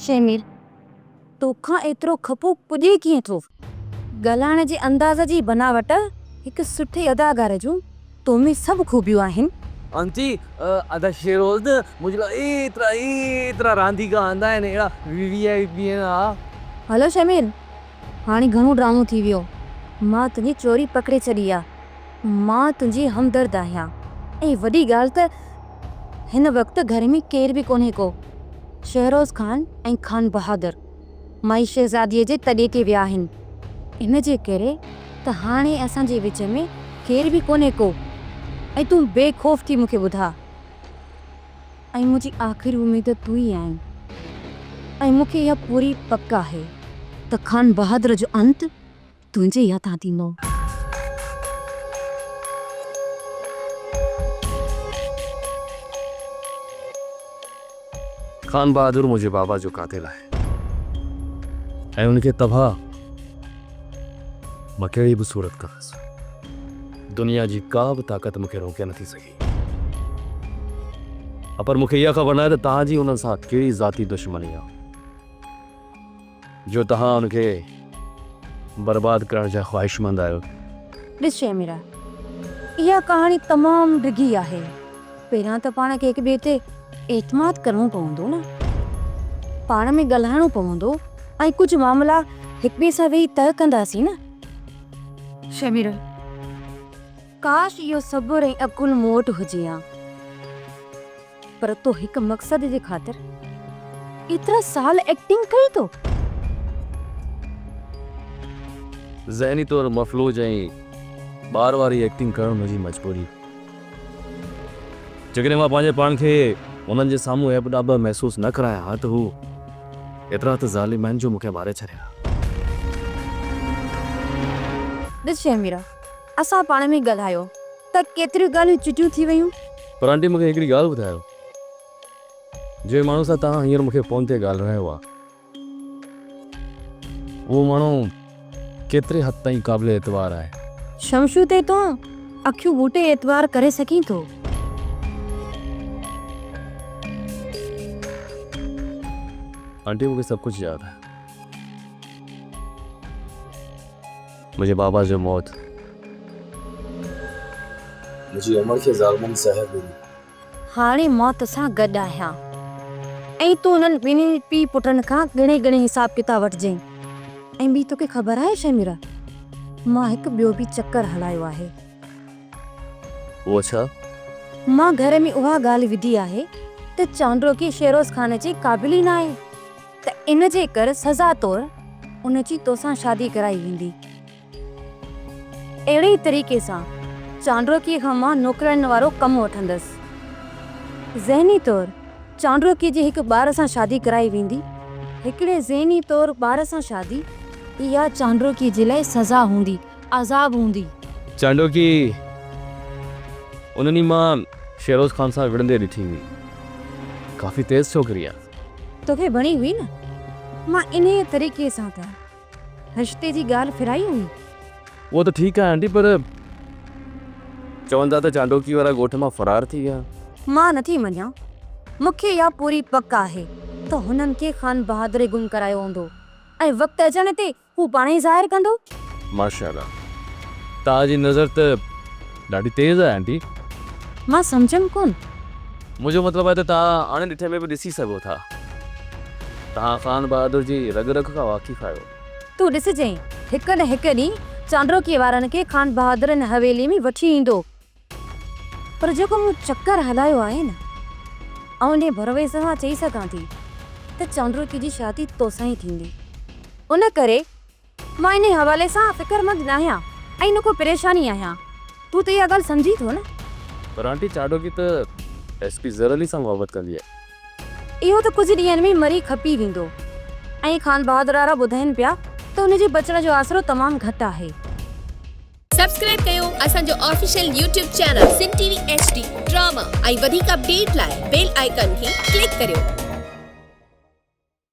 شهمير، توکان ايترو خفو پڄي ڪيئن ٿو؟ ڳالهائڻ جي انداز جي بناوٽ هڪ سٺي اداڪار جون تو ۾ سڀ خوبيون آهن. آنٽي، ادا شيروز نه منهنجي لاء ايترا ايترا رانديڪا آندا آهن، اهڙا وي وي آء پي آهن ها. هلو شهمير، هاڻي گهڻو ڊرامو ٿي ويو. مان تنهنجي چوري پڪڙي ڇڏي آ. مان تنهنجي همدرد آهيان ۽ وڏي ڳالهه ته هن وقت گهر ۾ ڪير به ڪونهي ڪو. شهروز خان ۽ خان بهادر مائي شهزاديء جي تڏي تي ويا آهن. ان جي ڪري ته هاڻي اسان جي وچ ۾ ڪير به ڪونهي ڪو ۽ تون بي خوف ٿي مون کي ٻڌاء ۽ منهنجي آخري اميد تون ئي آهين ۽ مون کي اها پوري پڪ آهي ته خان بهادر جو انت تنهنجي ئي هٿان ٿيندو. خان بهادر منهنجي بابا جو قاتل آهي ۽ ان کي تباهه مان ڪهڙي به صورت ڪندس. دنيا جي ڪا به طاقت مون کي روڪي نٿي سگهي. پر مون کي اها خبر ناهي ته توهان جي انهن سان ڪهڙي ذاتي دشمني آهي. جو توهان ان کي برباد ڪرڻ جا خواهشمند آهيو. ڏس شهميرا، اها ڪهاڻي تمام ڊگهي آهي. پهريان ته پاڻ کي هڪ ٻئي تي اعتماد ڪرڻو پوندو نه. پاڻ ۾ ڳالهائڻو پوندو ۽ ڪجهه معاملا هڪ ٻئي سان ويهي طئه ڪنداسين نه. شهميرا، ڪاش اهو صبر ۽ عقل مون وٽ هجي ها. پر تو هڪ مقصد جي خاطر ايترا سال ايڪٽنگ ڪئي تو. ذهني طور مفلوج ۽ ٻار واري ايڪٽنگ ڪرڻ منهنجي مجبوري هئي. جيڪڏهن مان پنهنجي پاڻ کي انهن جي سامهون عيب ڏاٻ محسوس نه ڪرايان ها ته هو ايترا ته ظالم آهن جو مون کي ماري ڇڏين ها. ڏس شهميرا، اسان پاڻ ۾ ڳالهايو ته ڪيتريون ڳالهيون چٽيون ٿي ويون. پر آنٽي مون کي هڪڙي ڳالهه ٻڌايو، جنهن ماڻهو سان توهان هينئر مون کي فون تي ڳالهرايو آهي، اهو ماڻهو ڪيتري حد تائين قابل اعتبار آهي؟ شمشو تي تون اکيون ٻوٽي اعتبار ڪري سگهين ٿو. آنٽي مون کي سڀ ڪجهه ياد آهي. منهنجي بابا جو موت. منهنجي امڙ کي ظالمن زهر ڏنو. هاڻي مان توسان گڏ آهيان ۽ تون انهن ٻنهي پيء پٽن کان ڳڻي ڳڻي حساب ڪتاب وٺجئين. ۽ ٻي توکي خبر آهي شهميره، مان هڪ ٻيو به چڪر هلايو آهي. اهو ڇا؟ مان گهر ۾ اها ڳالهه وڌي آهي ته چانڊوڪي شيروز خان جي قابل ئي ناهي. ته ان جي ڪر سزا طور ان جي توسان شادي ڪرائي ويندي. اهڙي ئي طريقي سان چانڊوڪيء کان مان نوڪرياڻين وارو ڪم وٺندس. ذهني طور چانڊوڪيء جي هڪ ٻار سان شادي ڪرائي ويندي. هڪڙي ذهني طور ٻار سان شادي، اها چانڊوڪيء جي لاء سزا هوندي، عذاب هوندي. چانڊوڪي ان ڏينهن مان شيروز خان سان وڙهندي ڏٺي هئي. ڪافي تيز ڇوڪري آهي. توکي وڻي هئي نه؟ مان انهيء طريقي سان ته رشتي جي ڳالهه ڦيرائي هئي. اهو ته ٺيڪ آهي آنٽي پر چون ٿا ته چانڊوڪي وارا ڳوٺ مان فرار ٿي ويا. مان نٿي مڃان. مون کي اها پوري پڪ آهي ته هنن کي خان بهادر ئي گم ڪرايو هوندو ۽ وقت اچڻ تي هو پاڻ ئي ظاهر ڪندو. ماشاءالله توهان جي نظر ته ڏاڍي تيز آهي آنٽي. مان سمجهيم ڪونه. منهنجو مطلب آهي ته توهان اڻ ڏٺي ۾ به ڏسي سگهو ٿا. توهان خان بهادر جي رڳ رڳ کان واقف آهيو. تون ڏسجئين هڪ نه هڪ ڏينهن چانڊوڪيء وارن کي خان بهادر هن حويليء ۾ وٺي ايندو. پر جيڪو مون چڪر هلايو آهي نه، آئون انهيء ڀروسي سان چئي سگهان ٿي ته چانڊوڪي جي شادي توسان ئي ٿيندي. ان ڪري مان انهيء حوالي سان فڪرمند ناهيان ۽ نه ڪو پريشان ئي آهيان. تون ته اها ڳالهه سمجهين ٿو نه؟ پر آنٽي چانڊوڪي ته ايس پي زر علي سان محبت ڪندي آهي. اهو ته ڪجهه ڏينهن ۾ مري کپي ويندو ۽ خان بهادر وارا ٻڌائين پيا ته ان جي بچڻ جو آسرو تمام گهٽ آهي. سبسڪرائيب ڪيو اسان جو official YouTube channel Sindh T V H D drama ۽ وڌيڪ اپڊيٽ لاء بيل آئيڪان کي ڪلڪ ڪريو.